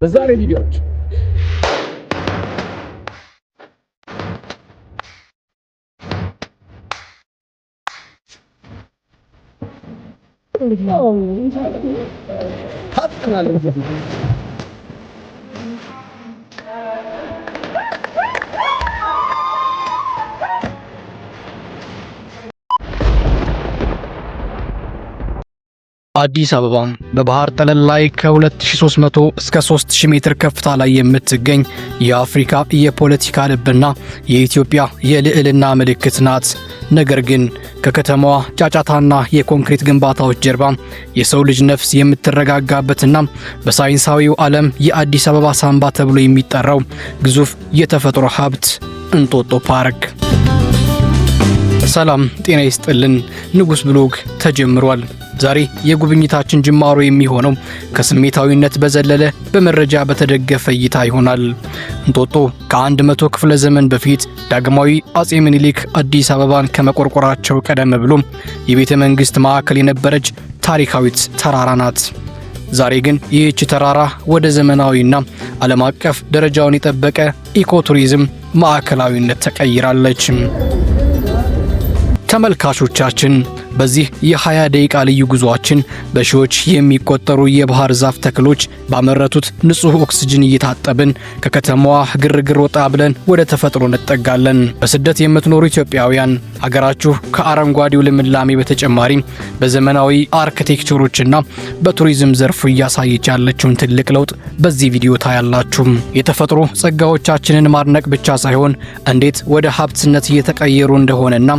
በዛሬ ቪዲዮዎች ታጥናል። አዲስ አበባ በባህር ጠለል ላይ ከ2300 እስከ 3000 ሜትር ከፍታ ላይ የምትገኝ የአፍሪካ የፖለቲካ ልብና የኢትዮጵያ የልዕልና ምልክት ናት። ነገር ግን ከከተማዋ ጫጫታና የኮንክሪት ግንባታዎች ጀርባ የሰው ልጅ ነፍስ የምትረጋጋበትና በሳይንሳዊው ዓለም የአዲስ አበባ ሳንባ ተብሎ የሚጠራው ግዙፍ የተፈጥሮ ሀብት እንጦጦ ፓርክ። ሰላም ጤና ይስጥልን። ንጉስ ብሎግ ተጀምሯል። ዛሬ የጉብኝታችን ጅማሮ የሚሆነው ከስሜታዊነት በዘለለ በመረጃ በተደገፈ እይታ ይሆናል። እንጦጦ ከ100 ክፍለ ዘመን በፊት ዳግማዊ አጼ ምኒልክ አዲስ አበባን ከመቆርቆራቸው ቀደም ብሎ የቤተ መንግሥት ማዕከል የነበረች ታሪካዊት ተራራ ናት። ዛሬ ግን ይህች ተራራ ወደ ዘመናዊና ዓለም አቀፍ ደረጃውን የጠበቀ ኢኮቱሪዝም ማዕከላዊነት ተቀይራለች። ተመልካቾቻችን፣ በዚህ የ20 ደቂቃ ልዩ ጉዟችን በሺዎች የሚቆጠሩ የባህር ዛፍ ተክሎች ባመረቱት ንጹህ ኦክስጅን እየታጠብን ከከተማዋ ግርግር ወጣ ብለን ወደ ተፈጥሮ እንጠጋለን። በስደት የምትኖሩ ኢትዮጵያውያን፣ ሀገራችሁ ከአረንጓዴው ልምላሜ በተጨማሪ በዘመናዊ አርክቴክቸሮችና በቱሪዝም ዘርፉ እያሳየች ያለችውን ትልቅ ለውጥ በዚህ ቪዲዮ ታያላችሁ። የተፈጥሮ ጸጋዎቻችንን ማድነቅ ብቻ ሳይሆን እንዴት ወደ ሀብትነት እየተቀየሩ እንደሆነና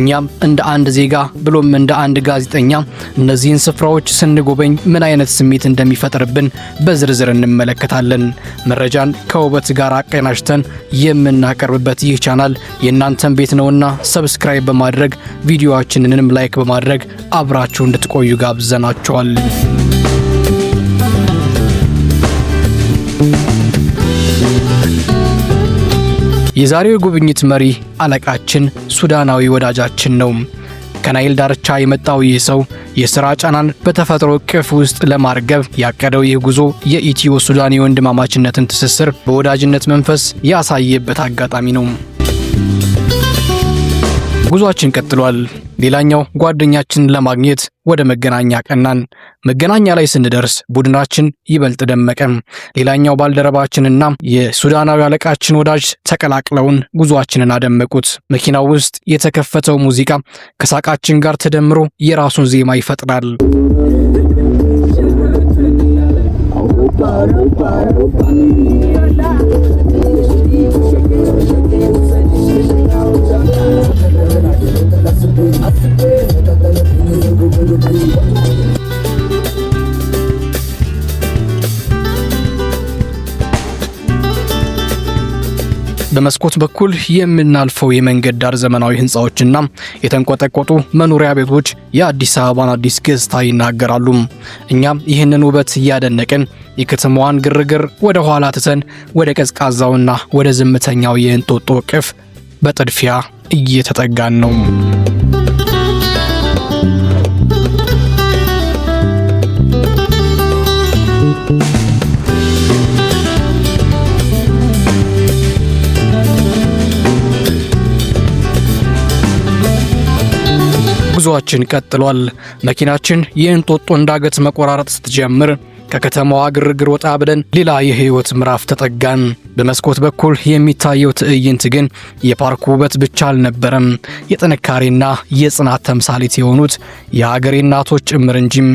እኛም እንደ አንድ ዜጋ ብሎም እንደ አንድ ጋዜጠኛ እነዚህን ስፍራዎች ስንጎበኝ ምን አይነት ስሜት እንደሚፈጥርብን በዝርዝር እንመለከታለን። መረጃን ከውበት ጋር አቀናጅተን የምናቀርብበት ይህ ቻናል የእናንተን ቤት ነውና subscribe በማድረግ ቪዲዮአችንንም like በማድረግ አብራችሁ እንድትቆዩ ጋብዘናችኋል። የዛሬው የጉብኝት መሪ አለቃችን ሱዳናዊ ወዳጃችን ነው። ከናይል ዳርቻ የመጣው ይህ ሰው የሥራ ጫናን በተፈጥሮ እቅፍ ውስጥ ለማርገብ ያቀደው ይህ ጉዞ የኢትዮ ሱዳን የወንድማማችነትን ትስስር በወዳጅነት መንፈስ ያሳየበት አጋጣሚ ነው። ጉዟችን ቀጥሏል። ሌላኛው ጓደኛችንን ለማግኘት ወደ መገናኛ ቀናን። መገናኛ ላይ ስንደርስ ቡድናችን ይበልጥ ደመቀ። ሌላኛው ባልደረባችንና የሱዳናዊ አለቃችን ወዳጅ ተቀላቅለውን ጉዟችንን አደመቁት። መኪናው ውስጥ የተከፈተው ሙዚቃ ከሳቃችን ጋር ተደምሮ የራሱን ዜማ ይፈጥራል። በመስኮት በኩል የምናልፈው የመንገድ ዳር ዘመናዊ ህንፃዎችና የተንቆጠቆጡ መኖሪያ ቤቶች የአዲስ አበባን አዲስ ገጽታ ይናገራሉ። እኛም ይህንን ውበት እያደነቅን የከተማዋን ግርግር ወደ ኋላ ትተን ወደ ቀዝቃዛውና ወደ ዝምተኛው የእንጦጦ እቅፍ በጥድፊያ እየተጠጋን ነው። ጉዞአችን ቀጥሏል። መኪናችን የእንጦጦን ዳገት መቆራረጥ ስትጀምር ከከተማዋ ግርግር ወጣ ብለን ሌላ የህይወት ምዕራፍ ተጠጋን። በመስኮት በኩል የሚታየው ትዕይንት ግን የፓርኩ ውበት ብቻ አልነበረም፣ የጥንካሬና የጽናት ተምሳሌት የሆኑት የሀገሬ እናቶች ጭምር እንጂም።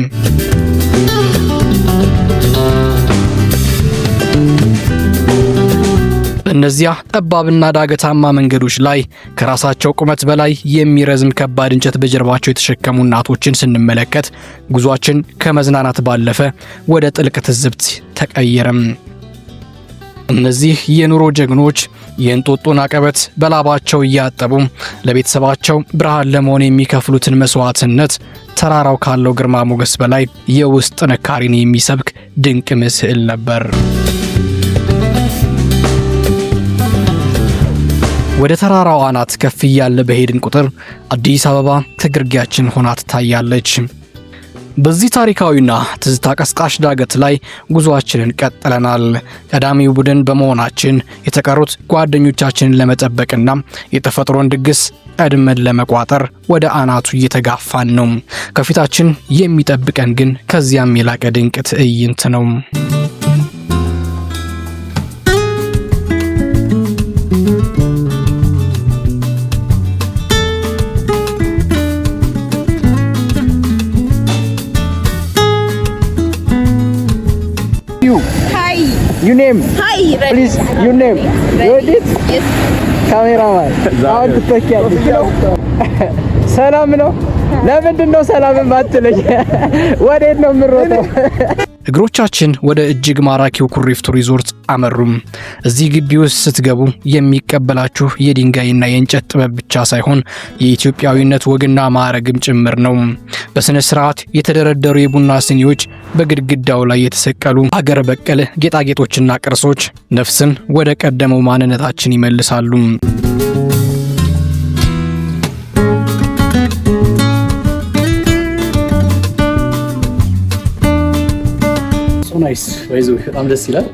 በእነዚያ ጠባብና ዳገታማ መንገዶች ላይ ከራሳቸው ቁመት በላይ የሚረዝም ከባድ እንጨት በጀርባቸው የተሸከሙ እናቶችን ስንመለከት ጉዟችን ከመዝናናት ባለፈ ወደ ጥልቅ ትዝብት ተቀየረም። እነዚህ የኑሮ ጀግኖች የእንጦጦን አቀበት በላባቸው እያጠቡ ለቤተሰባቸው ብርሃን ለመሆን የሚከፍሉትን መስዋዕትነት ተራራው ካለው ግርማ ሞገስ በላይ የውስጥ ጥንካሬን የሚሰብክ ድንቅ ምስል ነበር። ወደ ተራራው አናት ከፍ እያለ በሄድን ቁጥር አዲስ አበባ ከግርጌያችን ሆና ትታያለች። በዚህ ታሪካዊና ትዝታ ቀስቃሽ ዳገት ላይ ጉዞአችንን ቀጥለናል። ቀዳሚው ቡድን በመሆናችን የተቀሩት ጓደኞቻችንን ለመጠበቅና የተፈጥሮን ድግስ ቀድመን ለመቋጠር ወደ አናቱ እየተጋፋን ነው። ከፊታችን የሚጠብቀን ግን ከዚያም የላቀ ድንቅ ትዕይንት ነው። You. Hi. You name? Hi. Please, your name. Ready? Yes. ካሜራማን አሁን ትተኪያለሽ። ሰላም ነው? ለምንድን ነው ሰላም የማትለኝ? ወዴት ነው የምሮጠው? እግሮቻችን ወደ እጅግ ማራኪው ኩሪፍቱ ሪዞርት አመሩም። እዚህ ግቢ ውስጥ ስትገቡ የሚቀበላችሁ የድንጋይና የእንጨት ጥበብ ብቻ ሳይሆን የኢትዮጵያዊነት ወግና ማዕረግም ጭምር ነው። በስነ ስርዓት የተደረደሩ የቡና ስኒዎች፣ በግድግዳው ላይ የተሰቀሉ አገር በቀል ጌጣጌጦችና ቅርሶች ነፍስን ወደ ቀደመው ማንነታችን ይመልሳሉ። Nice, በጣም ደስ ይላል።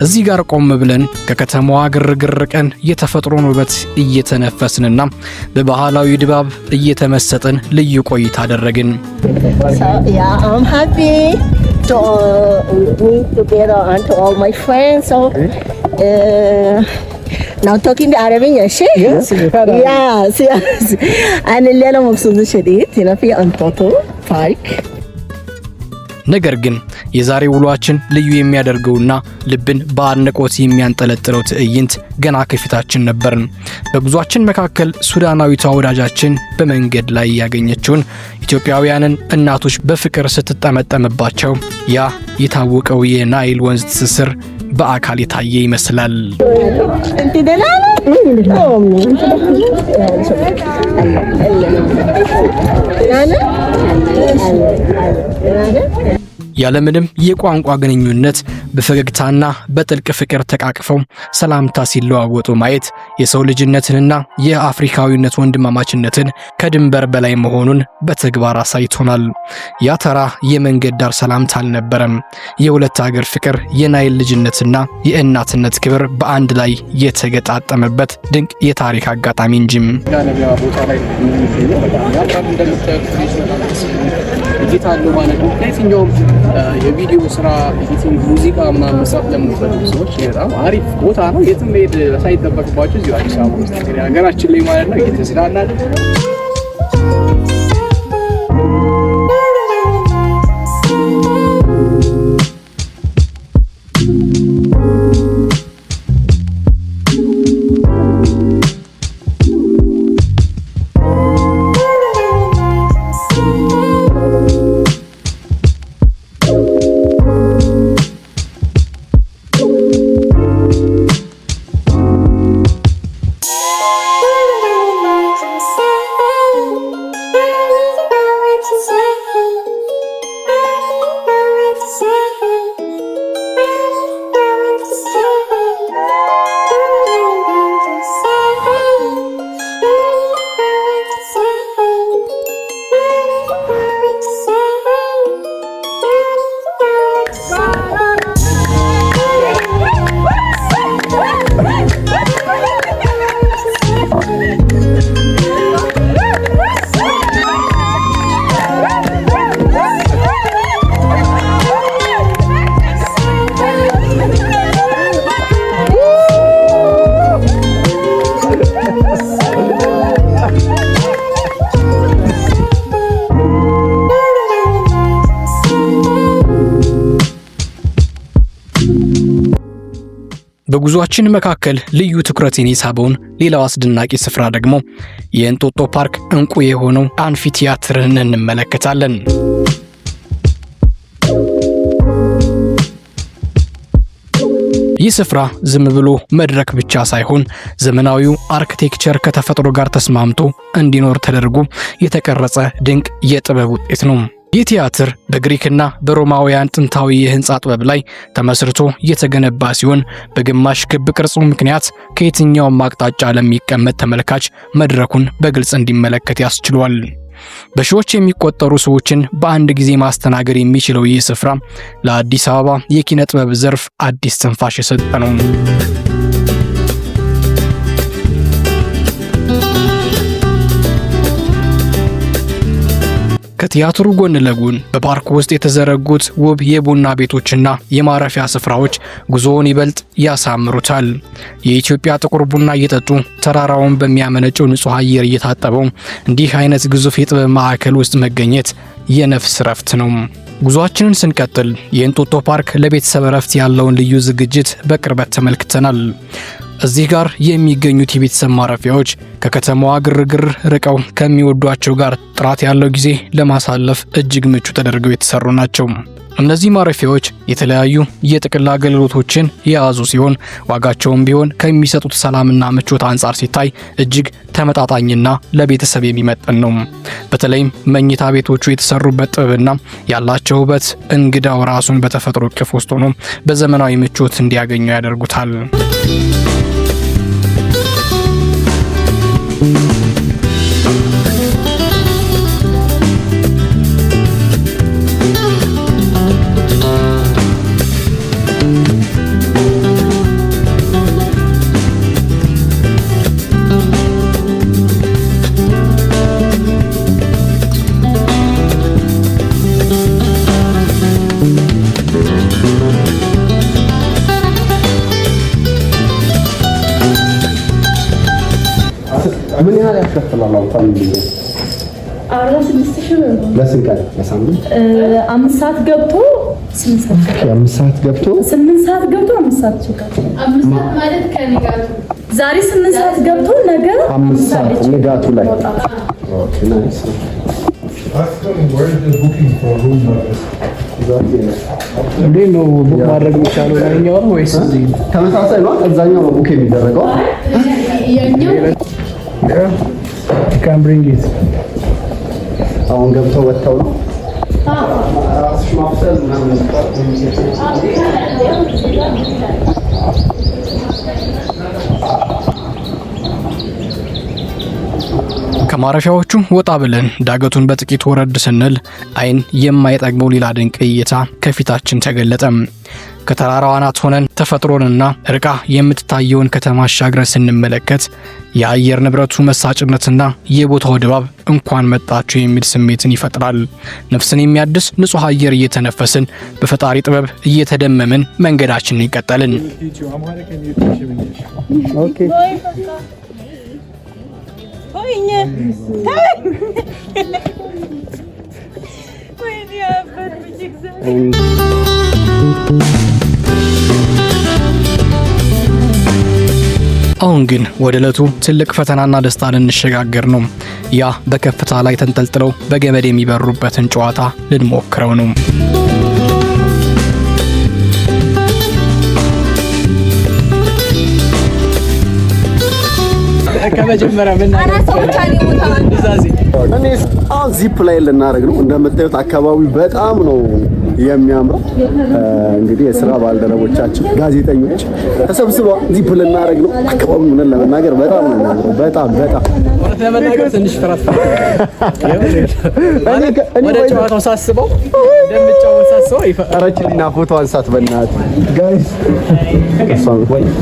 እዚህ ጋር ቆም ብለን ከከተማዋ ግርግር ርቀን የተፈጥሮን ውበት እየተነፈስንና በባህላዊ ድባብ እየተመሰጥን ልዩ ቆይታ አደረግን። So yeah, I'm happy to meet together and to all my friends. So now talking بعربية شيء؟ Yes, Yes. أنا الليلة مبسوطة شديد هنا في أنطوطو Park. ነገር ግን የዛሬ ውሏችን ልዩ የሚያደርገውና ልብን በአድናቆት የሚያንጠለጥለው ትዕይንት ገና ከፊታችን ነበርን። በጉዟችን መካከል ሱዳናዊቷ ወዳጃችን በመንገድ ላይ ያገኘችውን ኢትዮጵያውያንን እናቶች በፍቅር ስትጠመጠምባቸው ያ የታወቀው የናይል ወንዝ ትስስር በአካል የታየ ይመስላል። انت دلالة؟ دلالة؟ ያለምንም የቋንቋ ግንኙነት በፈገግታና በጥልቅ ፍቅር ተቃቅፈው ሰላምታ ሲለዋወጡ ማየት የሰው ልጅነትንና የአፍሪካዊነት ወንድማማችነትን ከድንበር በላይ መሆኑን በተግባር አሳይቶናል። ያ ተራ የመንገድ ዳር ሰላምታ አልነበረም። የሁለት ሀገር ፍቅር፣ የናይል ልጅነትና የእናትነት ክብር በአንድ ላይ የተገጣጠመበት ድንቅ የታሪክ አጋጣሚ እንጂም። ጋነቢያ ቦታ ላይ ነው የምንገኘው። በጣም ያምራል። እንደምታዩት በጣም ደስ የሚል እይታ አለው ማለት ነው። ለየትኛውም የቪዲዮ ስራ፣ editing፣ ሙዚቃ ምናምን መስራት ለምትፈልጉ ሰዎች በጣም አሪፍ ቦታ ነው። የትም መሄድ ሳይጠበቅባቸው እዚሁ አዲስ አበባ ውስጥ እንግዲህ ሀገራችን ላይ ማለት ነው እየተዝናናን። በጉዟችን መካከል ልዩ ትኩረቴን የሳበውን ሌላው አስደናቂ ስፍራ ደግሞ የእንጦጦ ፓርክ እንቁ የሆነው አምፊቲያትርን እንመለከታለን። ይህ ስፍራ ዝም ብሎ መድረክ ብቻ ሳይሆን ዘመናዊው architecture ከተፈጥሮ ጋር ተስማምቶ እንዲኖር ተደርጎ የተቀረጸ ድንቅ የጥበብ ውጤት ነው። ይህ ቲያትር በግሪክና በሮማውያን ጥንታዊ የህንፃ ጥበብ ላይ ተመስርቶ የተገነባ ሲሆን፣ በግማሽ ክብ ቅርጹ ምክንያት ከየትኛውም አቅጣጫ ለሚቀመጥ ተመልካች መድረኩን በግልጽ እንዲመለከት ያስችሏል። በሺዎች የሚቆጠሩ ሰዎችን በአንድ ጊዜ ማስተናገድ የሚችለው ይህ ስፍራ ለአዲስ አበባ የኪነ ጥበብ ዘርፍ አዲስ ትንፋሽ የሰጠ ነው። ከቲያትሩ ጎን ለጎን በፓርኩ ውስጥ የተዘረጉት ውብ የቡና ቤቶችና የማረፊያ ስፍራዎች ጉዞውን ይበልጥ ያሳምሩታል። የኢትዮጵያ ጥቁር ቡና እየጠጡ፣ ተራራውን በሚያመነጨው ንጹህ አየር እየታጠቡ እንዲህ አይነት ግዙፍ የጥበብ ማዕከል ውስጥ መገኘት የነፍስ ረፍት ነው። ጉዟችንን ስንቀጥል የእንጦጦ ፓርክ ለቤተሰብ እረፍት ያለውን ልዩ ዝግጅት በቅርበት ተመልክተናል። እዚህ ጋር የሚገኙት የቤተሰብ ማረፊያዎች ከከተማዋ ግርግር ርቀው ከሚወዷቸው ጋር ጥራት ያለው ጊዜ ለማሳለፍ እጅግ ምቹ ተደርገው የተሰሩ ናቸው። እነዚህ ማረፊያዎች የተለያዩ የጥቅል አገልግሎቶችን የያዙ ሲሆን፣ ዋጋቸውም ቢሆን ከሚሰጡት ሰላምና ምቾት አንጻር ሲታይ እጅግ ተመጣጣኝና ለቤተሰብ የሚመጥን ነው። በተለይም መኝታ ቤቶቹ የተሰሩበት ጥበብና ያላቸው ውበት እንግዳው ራሱን በተፈጥሮ እቅፍ ውስጥ ሆኖ በዘመናዊ ምቾት እንዲያገኘው ያደርጉታል። ምን ያህል ያስከፍላል? አሁን family 46,000 ብር ነው። ለስንት ቀን? ለሳምንት? 5 ሰዓት ገብቶ 8 ሰዓት Okay፣ 5 ሰዓት ገብቶ 8 ሰዓት ገብቶ 5 ሰዓት ይወጣል። 5 ሰዓት ማለት ከንጋቱ ዛሬ 8 ሰዓት ገብቶ ነገ 5 ሰዓት ንጋቱ ላይ። Okay, nice. Ask them where is the booking for room like. እንዴት ነው book ማድረግ የሚቻለው? ላይኛው ነው ወይስ እዚህ? ተመሳሳይ ነው። እዛኛው ነው book የሚደረገው። ያኛው Can bring it. አሁን ገብተው ወጥተው ነው ራስሽ ማብሰል ምናምን። ከማረፊያዎቹ ወጣ ብለን ዳገቱን በጥቂት ወረድ ስንል አይን የማይጠግበው ሌላ ድንቅ እይታ ከፊታችን ተገለጠ። ከተራራው አናት ሆነን ተፈጥሮንና ርቃ የምትታየውን ከተማ አሻግረን ስንመለከት የአየር ንብረቱ መሳጭነትና የቦታው ድባብ እንኳን መጣችሁ የሚል ስሜትን ይፈጥራል። ነፍስን የሚያድስ ንጹሕ አየር እየተነፈስን፣ በፈጣሪ ጥበብ እየተደመምን መንገዳችንን ቀጠልን። Teach you Amharic and you teach him English. Okay. ወይኔ ወይኔ አበድኩኝ እግዚአብሔር። አሁን ግን ወደ ዕለቱ ትልቅ ፈተናና ደስታ ልንሸጋገር ነው። ያ በከፍታ ላይ ተንጠልጥለው በገመድ የሚበሩበትን ጨዋታ ልንሞክረው ነው። ከመጀመሪያ መናገር እኔ አሁን zip line ልናደርግ ነው። እንደምታዩት አካባቢው በጣም ነው የሚያምረው። እንግዲህ የስራ ባልደረቦቻችን ጋዜጠኞች ተሰብስበው ዚፕ ልናደርግ ነው። አካባቢው ምን ለመናገር በጣም ነው የሚያምረው። በጣም በጣም። እውነት ለመናገር ትንሽ ፍርሃት እኔ ወደ ጨዋታው ሳስበው፣ እንደምጫወት ሳስበው ኧረ ችሊና ፎቶ አንሳት በእናትህ Guys,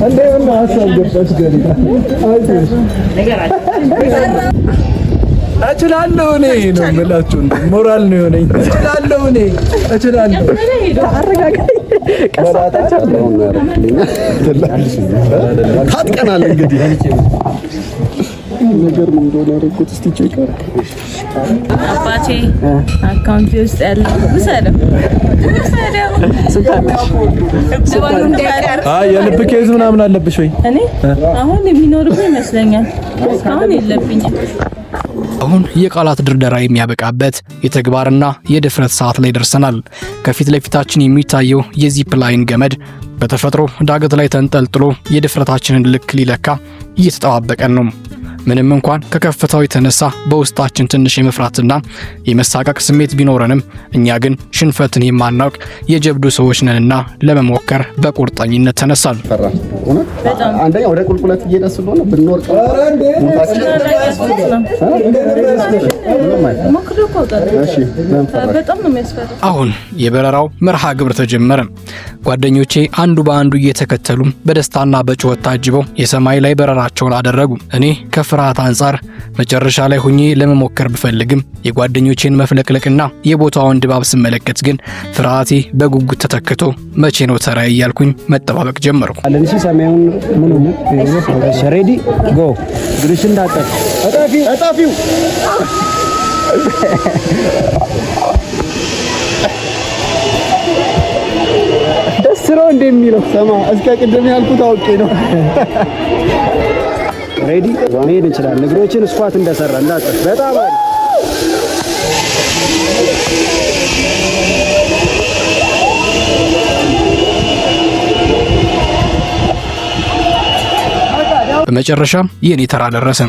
እንዴ ምን ሀሳብ ገባች ገሊላ? እችላለሁ እኔ ነው የምላችሁ። ሞራል ነው የሆነኝ። እችላለሁ እኔ እችላለሁ። ታጥቀናል እንግዲህ። ነገር ምን እንደሆነ ያደረኩት እስቲ check አድርግ። አባቴ account ውስጥ ያለው ውሰደው፣ ውሰደው። አይ፣ የልብ case ምናምን አለብሽ ወይ? እኔ አሁን የሚኖርብኝ ይመስለኛል። እስካሁን የለብኝም። አሁን የቃላት ድርደራ የሚያበቃበት የተግባርና የድፍረት ሰዓት ላይ ደርሰናል። ከፊት ለፊታችን የሚታየው የ zip line ገመድ በተፈጥሮ ዳገት ላይ ተንጠልጥሎ የድፍረታችንን ልክ ሊለካ እየተጠባበቀን ነው። ምንም እንኳን ከከፍታው የተነሳ በውስጣችን ትንሽ የመፍራትና የመሳቀቅ ስሜት ቢኖረንም፣ እኛ ግን ሽንፈትን የማናውቅ የጀብዱ ሰዎች ነንና ለመሞከር በቁርጠኝነት ተነሳን። ፈራ እውነት። አንደኛ ወደ ቁልቁለት እየሄደ ስለሆነ ብንወርቅ ሞታችን ምንም አይፈራም። ሞክሬው እኮ አውቃለሁ። እሺ፣ ለምን ፈራሽ? በጣም ነው የሚያስፈራው። አሁን የበረራው መርሃ ግብር ተጀመረ። ጓደኞቼ አንዱ በአንዱ እየተከተሉ በደስታና በጩኸት ታጅበው የሰማይ ላይ በረራቸውን አደረጉ። እኔ ከፍርሃት አንጻር መጨረሻ ላይ ሆኜ ለመሞከር ብፈልግም፣ የጓደኞቼን መፍለቅለቅና የቦታውን ድባብ ስመለከት ግን ፍርሃቴ በጉጉት ተተክቶ መቼ ነው ተራዬ እያልኩኝ መጠባበቅ ጀመርኩ። አለን። እሺ፣ ሰማዩን ምን ነው? እሺ፣ ready, go። እግርሽ እንዳጠፍ እጠፊ እጠፊው። ደስ ነው እንደሚለው። ስማ፣ እስከ ቅድም ያልኩት አውቄ ነው። Ready፣ መሄድ እንችላለን። እግሮችን squat እንደሰራ እንዳጠፍ። በጣም አሪፍ። በመጨረሻም የኔ ተራ ደረሰ።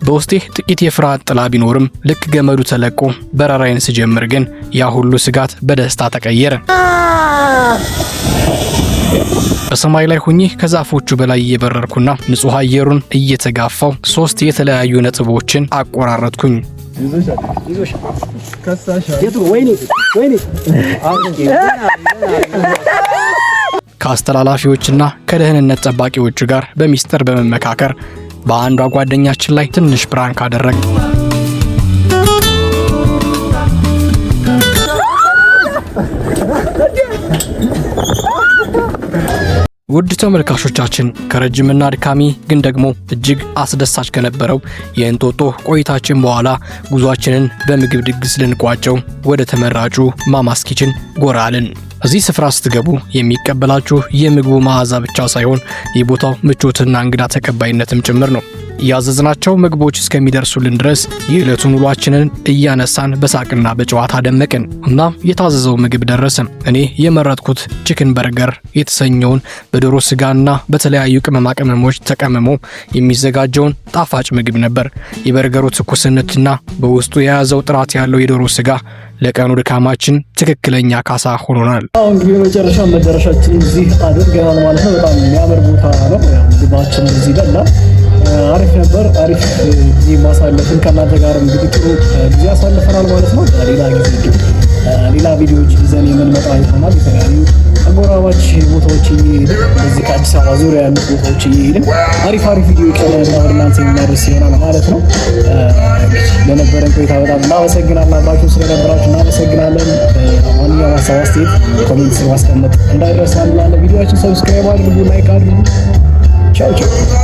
በውስጤ ጥቂት የፍርሃት ጥላ ቢኖርም፣ ልክ ገመዱ ተለቆ በረራዬን ስጀምር ግን ያ ሁሉ ስጋት በደስታ ተቀየረ። በሰማይ ላይ ሆኜ ከዛፎቹ በላይ እየበረርኩና ንጹሕ አየሩን እየተጋፋው ሶስት የተለያዩ ነጥቦችን አቆራረጥኩኝ። የቱ? ወይኔ ወይኔ! ከአስተላላፊዎችና ከደህንነት ጠባቂዎቹ ጋር በሚስጥር በመመካከር በአንዷ ጓደኛችን ላይ ትንሽ prank አደረግን። ውድ ተመልካቾቻችን፣ ከረጅምና አድካሚ ግን ደግሞ እጅግ አስደሳች ከነበረው የእንጦጦ ቆይታችን በኋላ ጉዟችንን በምግብ ድግስ ልንቋጨው ወደ ተመራጩ Mama's Kitchen ጎራ አልን። እዚህ ስፍራ ስትገቡ የሚቀበላችሁ የምግቡ መዓዛ ብቻ ሳይሆን የቦታው ምቾትና እንግዳ ተቀባይነትም ጭምር ነው። ያዘዝናቸው ምግቦች እስከሚደርሱልን ድረስ የዕለቱን ውሏችንን እያነሳን በሳቅና በጨዋታ ደመቅን። እናም የታዘዘው ምግብ ደረሰ። እኔ የመረጥኩት chicken burger የተሰኘውን በዶሮ ስጋና በተለያዩ ቅመማ ቅመሞች ተቀምሞ የሚዘጋጀውን ጣፋጭ ምግብ ነበር። የበርገሩ ትኩስነትና በውስጡ የያዘው ጥራት ያለው የዶሮ ስጋ ለቀኑ ድካማችን ትክክለኛ ካሳ ሆኖናል። አሁን እንግዲህ በመጨረሻ መዳረሻችንን እዚህ አድርገናል ማለት ነው። በጣም የሚያምር ቦታ ነው። ያው ምግባችንን እዚህ በላ፣ አሪፍ ነበር። አሪፍ ጊዜ ማሳለፍን ከእናንተ ጋር እንግዲህ ጥሩ ጊዜ አሳልፈናል ማለት ነው። ሌላ ጊዜ ግን ሌላ ቪዲዮዎች ይዘን የምንመጣ ይሆናል። የተለያዩ አጎራባች ቦታዎች እየሄድን፣ በዚህ ከአዲስ አበባ ዙሪያ ያሉት ቦታዎች እየሄድን አሪፍ አሪፍ ቪዲዮዎች ወደ እናንተ የምናደርስ ይሆናል ማለት ነው። ለነበረን ቆይታ በጣም እናመሰግናለን። አብራችሁን ስለነበራችሁ እናመሰግናለን። ማንኛውም ሀሳብ አስተያየት comment ስር ማስቀመጥ እንዳይረሳ እንላለን። ቪዲዮችን subscribe አድርጉ፣ like አድርጉ። ቻው ቻው።